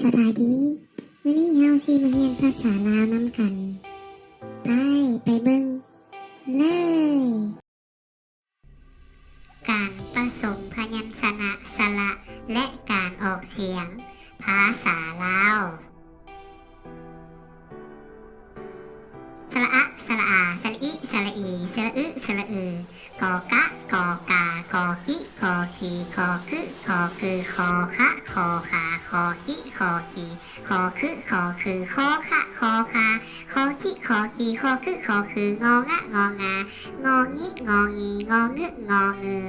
ສະບາຍດີ, ມື້ນີ້ເຮົາຊິມາຮຽນພາສາລາວນຳກັນ. ໄປ, ໄປເບິ່ງເລີຍ. ການປະສົມພະຍັນຊະນະ ສະຫຼະ ແລະ ການອອກສຽງພາສາລາວ. ສະຫຼະອະ, ສະຫຼະອາ, ສະຫຼະອິ, ສະຫຼະອີ, ສະຫຼະອຶ, ສະຫຼະອື, ກອກະ, ກອກາ, ກອກິ, ກອກີ, ກອກຶ, ກອກື, ຂໍຂະ, ຂໍຂາ, ຂໍຫິ, ຂໍຂີ, ຂໍຄຶ, ຂໍຄື, ຂໍຂະ, ຂໍຄາ, ຂໍຫິ, ຂໍຂີ, ຂໍກຶ, ຂໍຄື, ງອງະ, ງອງາ, ງອງິ, ງອງີ, ງອງງື, ງອງຶ, ງອງື.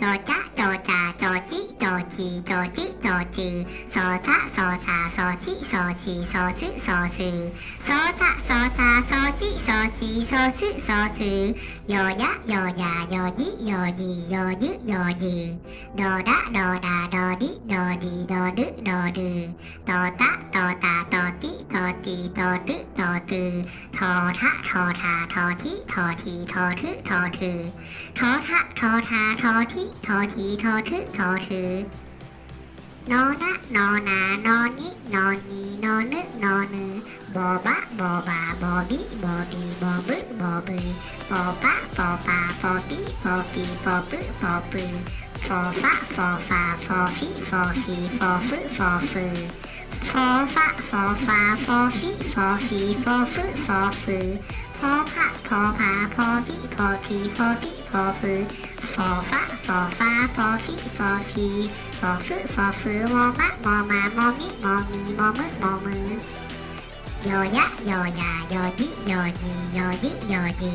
ຈອຈະ, ຈອຈາ, ຈອຈິ, ຈອຈີ, ຈອຈຶ, ຈອຈື, ຊອສະ, ຊອສາ, ຊອຊິ, ຊອຊີ, ຊອຊຶ, ຊອຊື່, ຊອສະ, ຊອສາ, ຊອຊິ, ຊອຊີ, ຊອຊຶ, ຊອຊື, ຢໍຢະ, ຢໍຢາ, ຢໍຢິ, ຢໍຢີ, ຢໍຍຶ, ຢໍຢື, ດໍດະ, ດໍດາ, ດໍດິ, ດໍດີ, ດໍດຶ, ດໍດື່, ຕໍຕະ, ຕໍຕາ, ຕໍຕິ, ຕໍຕີ, ຕໍຕຶ, ຕໍຕື້, ທໍທະ, ທໍທາ, ທໍທິ, ທໍທີ, ທໍທຶ, ທໍຖື, ທໍທະ, ທໍທາ, ທໍທິ, ທໍທີ, ທໍທຶ, ທໍຖື, ນໍນະ, ນໍນາ, ນໍນິ, ນໍນີ, ນໍນຶ, ນໍນື, ປໍບະ, ປໍບາ, ປໍບິ, ປໍບີ, ປໍບຶ, ປໍບື, ປໍປະ, ປໍປາ, ປໍປິ, ປໍປີ, ປໍປຶ, ປໍປື, ຟໍຟະ, ຟໍຟາ, ຟໍຟິ, ຟໍຟີ, ຟໍຟຶ, ຟໍຟື, ຟໍຟະ, ຟໍຟາ, ຟໍຟິ, ຟໍຟີ, ຟໍຟຶ, ຟໍຟື, ພໍພະ, ພໍພາ, ພໍວິ, ພໍພີ, ພໍພິ, ພໍຟື, ຟໍຟະ, ຟໍຟາ, ຟໍຟິ, ຟໍພີ, ຟໍຟຶ, ຟໍຟື, ມໍມະ, ມໍມາ, ມໍມິ, ມໍມີ, ມໍມຶ, ມໍມື, ຍໍຢະ, ຍໍຢາ, ຍໍຢິ, ຍໍຢີ, ຍໍຍຶ, ຍໍຢື,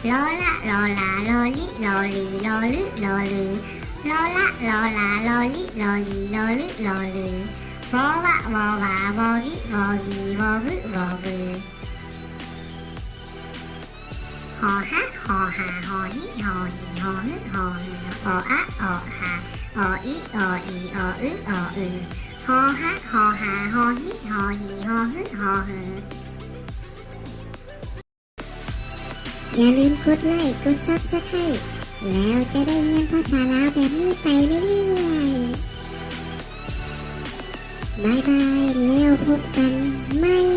ລໍລະ, ລໍລາ, ລໍລິ, ລໍລີ, ລໍລຶ, ລໍລື, ລໍລະ, ລໍລາ, ລໍລິ, ລໍລີ, ລໍລຶ, ລໍລື, ວໍວະ, ວໍວາ, ວໍວິ, ວໍວີ, ວໍວຶ, ວໍວື, ຫໍຮະ, ຫໍຫາ, ຫໍຫິ, ຫໍຮີ, ຫໍຫຶ, ຫໍຫື, ອໍອະ, ອໍອາ, ອໍອິ, ອໍອີ, ອໍອຶ, ອໍອື, ຫໍຮະ, ຫໍຫາ, ຫໍຫິ, ຫໍຮີ, ຫໍຮຶ, ຫໍຫື. ຢ່າລືມກົດໄລ້, ກົດ Subscribe ແລ້ວຈະໄດ້ຮຽນພາສາລາວແບບນີ້ໄປເລື້ອຍໆ. ບາຍບາຍ, ແລ້ວພົບກັນໃໝ່.